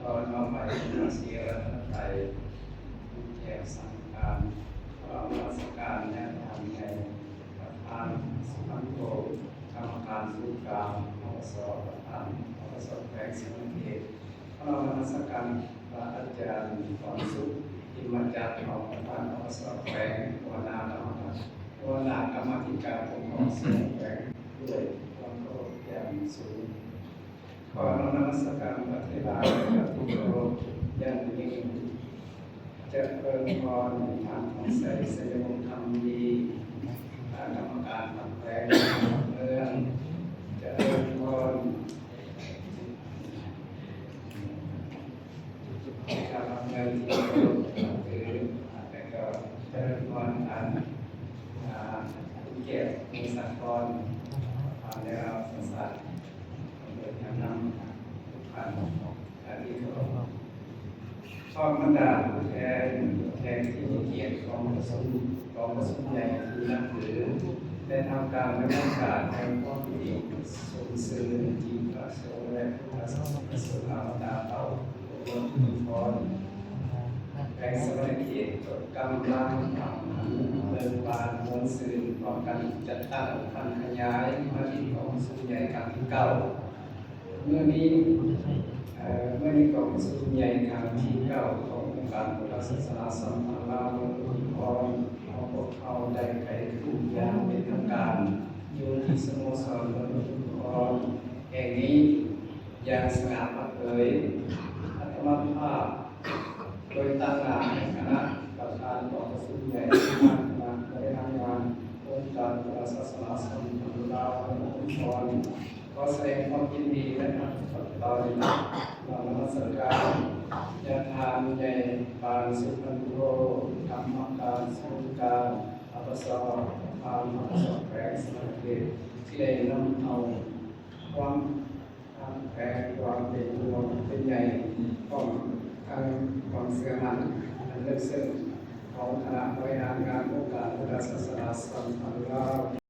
ຕອນເອົາໄປເສຍລັດຖະໄຕ ແຈກສັງການ ຂໍນະມັດສະການຍາດທ່ານໃຫຍ່ ປະທານ ສຸພັນໂທ ກຳມະການສູນກາງ ປກສ ປະທານ ປກສ ແຂວງສະຫວັນນະເຂດ. ຂໍນະມັດສະການພະອາຈານ ພອນສຸກ ພິມມະຈັກ ຮອງປະທານ ປກສ ແຂວງ ຫົວໜ້າກຳມະການ ຫົວໜ້າກຳມາທິການປົກຄອງສະຫງວນແຂວງ ດ້ວຍຄວາມເຄົາລົບຢ່າງສູງ. ຂໍນະມັດສະການພະເຖລາທີ່ເຄົາລົບຢ່າງຍິ່ງ, ຈະເລີນພອນທ່ານ ທອງໄຊ ໄຊຍະວົງຄຳດີ ຄະນະກຳມະການພັກແຂວງ ເມືອງ, ຈະເລີນພອນ ເຈົ້າພາກເມືອງທີ່ເຄົາລົບນັບຖື ແລະ ກໍຈະເລີນພອນທ່ານ ອາ ຜູ້ກຽດ ວົງສາຄອນ ທ່ານແລ້ວສາສະ ເປັນຜູ້ນຳທຸກທ່ານ ອາ ທີ່ເຄົາລົບ. ພ້ອມບັນດາຜູ້ແທນ ແຂກທີ່ມີກຽດຂອງປະຊຸມ ກອງປະຊຸມໃຫຍ່ທີ່ນັບຖື ແລະ ທາງການ ໃນໂອກາດແຫ່ງຄວາມປີຕິຊົມຊື່ນທີ່ພະສົງ ແລະ ພຸດທະສາສະນິກະຊົນອາວະຕາເກົ່າທຸກຄົນທຸກຄົນ ແຂວງສະຫວັນນະເຂດ ກຳລັງເບີກບານມ່ວນຊື່ນ ພ້ອມກັນຈັດຕັ້ງຂັ້ນຂະຫຍາຍມາເປັນກອງປະຊຸມໃຫຍ່ຄັ້ງທີເກົ້າ. ມື້ນີ້ ເອີ ມື້ນີ້ກອງປະຊຸມໃຫຍ່ຄັ້ງທີເກົ້າຂອງອົງການພຸດທະສາສະໜາສຳພັນລາວ ເມືອງອຸທຸມພອນ ຂອງພວກເຮົາໄດ້ໄຂຂຶ້ນຢ່າງເປັນທາງການ ຢູ່ທີ່ສະໂມສອນເມືອງອຸທຸມພອນແຫ່ງນີ້ຢ່າງສະຫງ່າຜ່າເຜີຍ. ອາດຕະມາພາບ ໂດຍຕາງໜ້າໃຫ້ຄະນະປະທານກອງປະຊຸມໃຫຍ່ ຄະນະບໍລິຫານງານອົງການພຸດທະສາສະໜາສຳພັນລາວ ເມືອງອຸທຸມພອນ ຂໍສະແດງຄວາມຍິນດີ ແລະ ຮັບຂອບໃຈ ຂໍນະມັດສະການຍາດທ່ານໃຫຍ່ ປານ ສຸພັນໂທ ກຳມະການສູນກາງ ປກສ ປະທານ ປກສ ແຂວງສະຫວັນນະເຂດ ທີ່ໄດ້ນຳເອົາຄວາມ ຄວາມແຂງ ຄວາມເປັນຫ່ວງເປັນໃຍ ພ້ອມທັງຄວາມເຊື່ອໝັ້ນອັນເລິກເຊິ່ງຂອງຄະນະບໍລິຫານງານອົງການພຸດທະສາສະໜາສຳພັນລາວ.